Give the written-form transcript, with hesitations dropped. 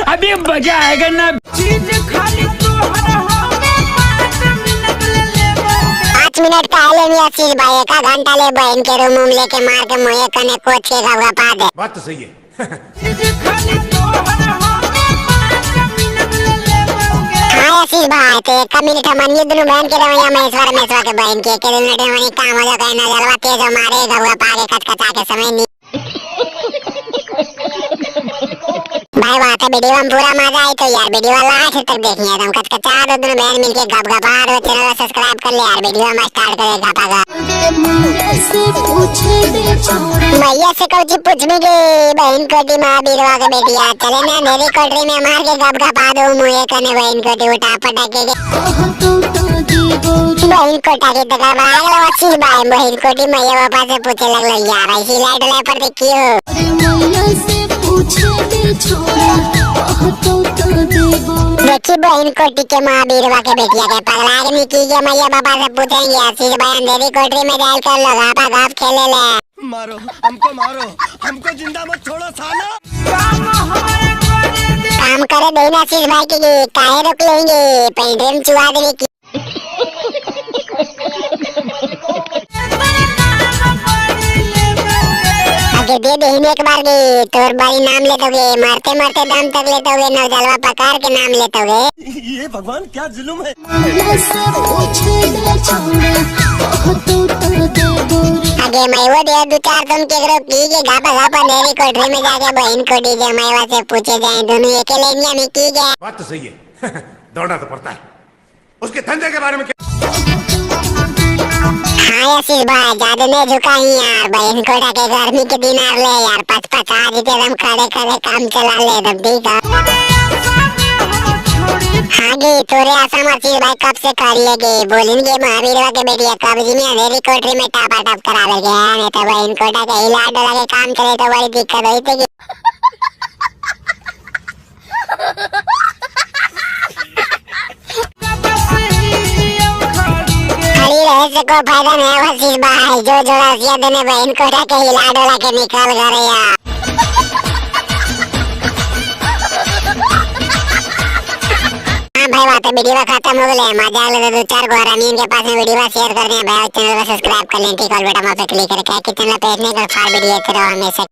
अभी मजा आएगा ना। 5 मिनट का ले मिया चीज भाई, एक घंटा ले बहन के रूम उम लेके मार के मोये कने कोच के गवा पा दे। बात तो सही है। हाँ आशीष भाई, तो एक मिनट हम ये दोनों बहन के रवैया महेश्वर महेश्वर के बहन के एक मिनट में मनी काम हो जाए ना, जलवा तेज हो मारे गवा पा के कचकचा के समय नहीं। भाई बात है, वीडियो में पूरा मजा आई तो यार वीडियो लास्ट तक देखनी है। तुम कचकचा दो दोनों बहन मिलके गप गपा दो। चैनल सब्सक्राइब कर ले यार, वीडियो में स्टार्ट करे गपा गप। भैया से कौची पूछने के बहन कोटी महावीरवा के बेटिया चले ना मेरी कोठरी में मार के गप गपा दो मुँह कने बहन कोटी उठा पटके के बहन कोटा की तक बड़ा गलो अच्छी भाई। बहन कोटी मैया बापा से पूछे लगलो यार, ऐसी लाइट ले पर देखी हो। देखी बहन कोटी के महावीरवा के बेटिया के पगला के निकी के मैया बाबा से पूछेंगे। आशीष भाई अंधेरी कोठरी में डाल कर लगा गप खेले ले। मारो हमको, मारो हमको, जिंदा मत छोड़ो साला। काम करे देना आशीष भाई की काहे रोक लेंगे पेंड्रे में चुआ देने की। आगे दे दे एक बार गे तोर बारी नाम लेतोगे, मरते मरते दम तक लेतोगे, नवजलवा पकार के नाम लेतोगे। ये भगवान क्या जुल्म है। आगे मैं वो दे दो चार तुम के करो की के गापा गापा अंधेरी कोठरी में जाके बहन को डीजे मैवा से पूछे जाए दोनों अकेले नहीं हमें की गए। बात तो सही है। दौड़ना तो पड़ता है उसके धंधे के बारे में क्या। हाँ आशीष भाई, ज्यादा नहीं झुका ही यार, बहन को के गर्मी के दिन आ ले यार, पच पचा जीते हम खड़े खड़े काम चला ले तब ठीक है। हाँ गे तोरे आसाम आशीष भाई कब से कर लेगे बोलेंगे महावीरवा के बेटिया कब जी में अंधेरी कोठरी में टापा टाप करा लेगे, नहीं तो बहन को के हिला डोला के काम चले तो बड़ी दिक्कत होई थी। खड़ी रहे से कोई फायदा नहीं है आशीष भाई, जो जोड़ा सिया देने बहन को के हिला डोला के निकल गए यार। हाँ भाई बात है, वीडियो खत्म हो गए, मजा आ गया। दो चार गो रमीन के पास में वीडियो शेयर कर दें भाई, चैनल को सब्सक्राइब कर लें। ठीक है बेटा, वहाँ पे क्लिक करके कि चैनल पे इतने फार वीडियो रहो हमेशा।